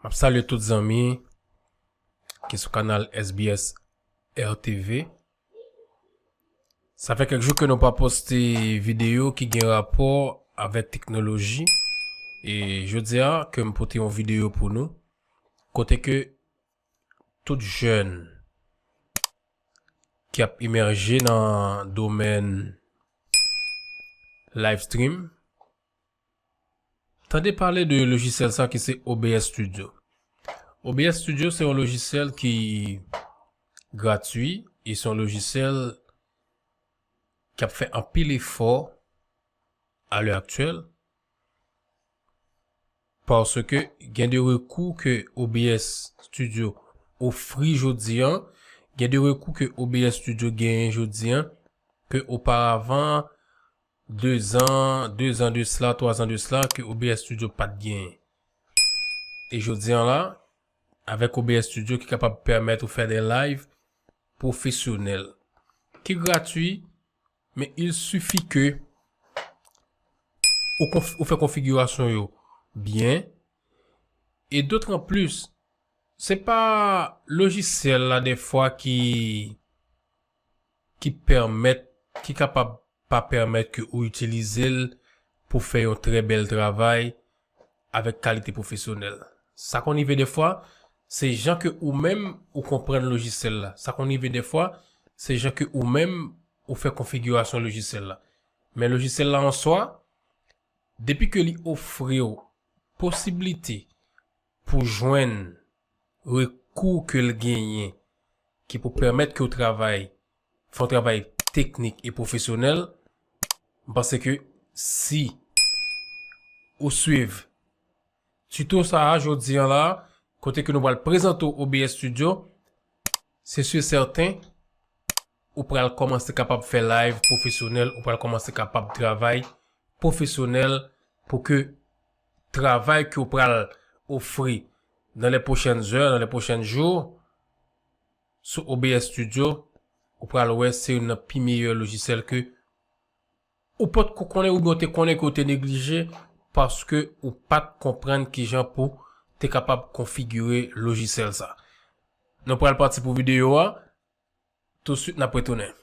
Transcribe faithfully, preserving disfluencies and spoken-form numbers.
M ap salye tout zanmi ki sou kanal S B S R T V. Sa fè kèk jou ke nou pa poste videyo ki gen rapò avèk teknoloji. E jodi a ke m pote yon videyo pou nou, kote ke tout jèn ki ap imèje nan domèn live stream, tande pale de lojisyèl sa ki se O B S Studio. O B S Studio se yon lojisyèl ki gratui e se yon lojisyèl ki ap fè anpil efò a lè aktyèl, paske gen de rekou ke O B S Studio ofri jodi an, gen de rekou ke O B S Studio genyen jodi an, ke oparavan, de zan, de zan de sila, twa zan de sila, ke O B S Studio pa t genyen. E jodi an la, avèk O B S Studio ki kapab pèmèt ou fè de live pwofesyonèl, ki gratui, men il suffit ke ou, konf- ou fè konfigirasyon yo byen. E d'autant plus, se pa lojisyèl la defwa ki, ki pèmèt, ki kapab pa pèmèt ke ou itilize l pou fè yon trè bèl travay avèk kalite pwofesyonèl. Sa konn rive defwa, se jan ke ou menm ou konprann lojisyèl la. Sa konn rive defwa, se jan ke ou menm ou fè konfigirasyon lojisyèl la. Men lojisyèl la an swa, depi ke li ofri w posiblite pou jwenn rekou ke l genyen ki pou pèmèt ke w travay, fè yon travay teknik e pwofesyonèl, m panse ke si ou swiv tuto sa a jodi an la, kote ke nou pral prezante w O B S Studio, se sur sèten, ou pral kòmanse kapab fè live pwofesyonèl, ou pral kòmanse kapab travay pwofesyonèl pou ke travay ke w pral ofri dans les prochaines heures, dans les prochains jours, sou O B S Studio, ou pral wè se youn nan pi meyè lojisyèl ke ou potko konnen oubyen ou te konnen ke ou te neglije paske ou pa t konprann kijan pou te kapab konfigire lojisyèl sa. Nou pral pati pou videyo a, tousuit n ap retounen.